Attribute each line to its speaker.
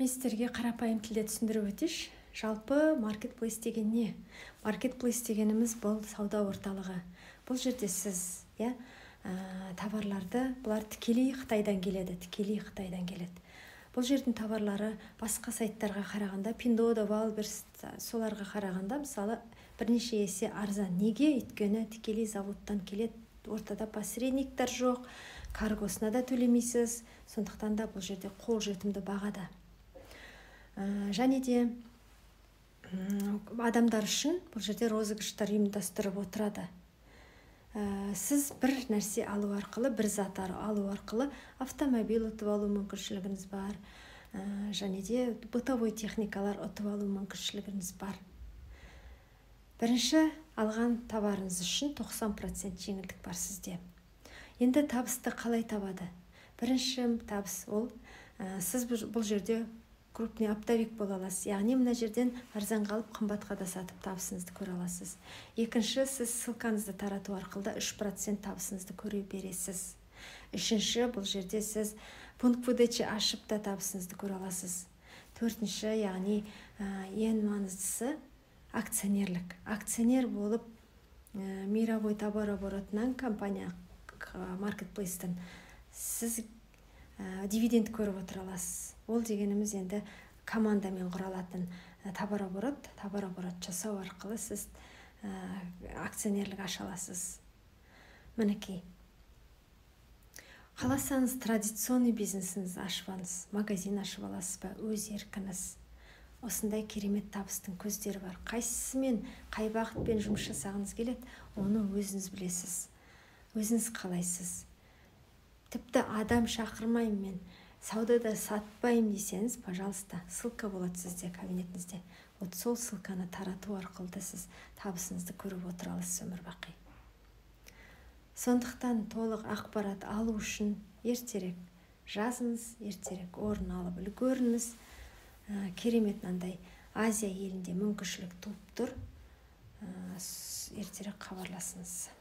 Speaker 1: Мен сіздерге қарапайым тілде түсіндіріп өтейінші. Жалпы маркетплейс деген не? Маркетплейс дегеніміз бұл сауда орталығы. Бұл жерде сіз, иә, товарларды, бұлар тікелей Қытайдан келеді, тікелей Қытайдан келеді. Бұл жердің товарлары басқа сайттарға қарағанда, Пиндуодуо, Wildberries, соларға қарағанда, мысалы, бірнеше есе арзан. Неге? Өйткені тікелей заводтан келеді, ортада посредниктер жоқ, каргосына да төлемейсіз, сондықтан да бұл жерде қолжетімді бағада. Және де адамдар үшін бұл жерде розыгрыштар ұйымдастырып отырады. Сіз бір нәрсе алу арқылы, бір зат алу арқылы автомобиль ұтып алу мүмкіншілігіңіз бар, және де бытовой техникалар ұтып алу мүмкіншілігіңіз бар. Бірінші алған товарыңыз үшін 90% жеңілдік бар сізде. Енді табысты қалай табады? Бірінші табыс ол, сіз бұл жерде крупный оптовик бола аласыз, яғни мына жерден арзанға алып, қымбатқа да сатып табысыңызды көре аласыз. Екінші, сіз ссылкаңызды тарату арқылы да 3% табысыңызды көре бересіз. Үшінші, бұл жерде сіз пункт выдачи ашып та табысыңызды көре аласыз. Төртінші, яғни ең маңыздысы, акционерлік. Акционер болып, мировой товарооборотынан компания маркетплейстен сіз дивиденд көріп отыра аласыз. Ол дегеніміз енді командамен құралатын товарооборот жасау арқылы сіз акционерлік аша аласыз. Мінекей, қаласаңыз, традиционный бизнесіңізді ашып алыңыз, магазин ашып аласыз ба, өз еркіңіз. Осындай керемет табыстың көздері бар. Қайсысымен, қай бағытпен жұмыс жасағыңыз келеді, оны өзіңіз білесіз, өзіңіз қалайсыз. Тіпті адам шақырмаймын, мен саудада сатпаймын десеңіз, пожалуйста, ссылка болады сізде кабинетіңізде. Вот сол ссылканы тарату арқылы да сіз табысыңызды көріп отыра аласыз өмір бақи. Сондықтан толық ақпарат алу үшін ертерек жазыңыз, ертерек орын алып үлгеріңіз. Керемет мынандай Азия елінде мүмкіншілік туып тұр. Ертерек хабарласыңыз.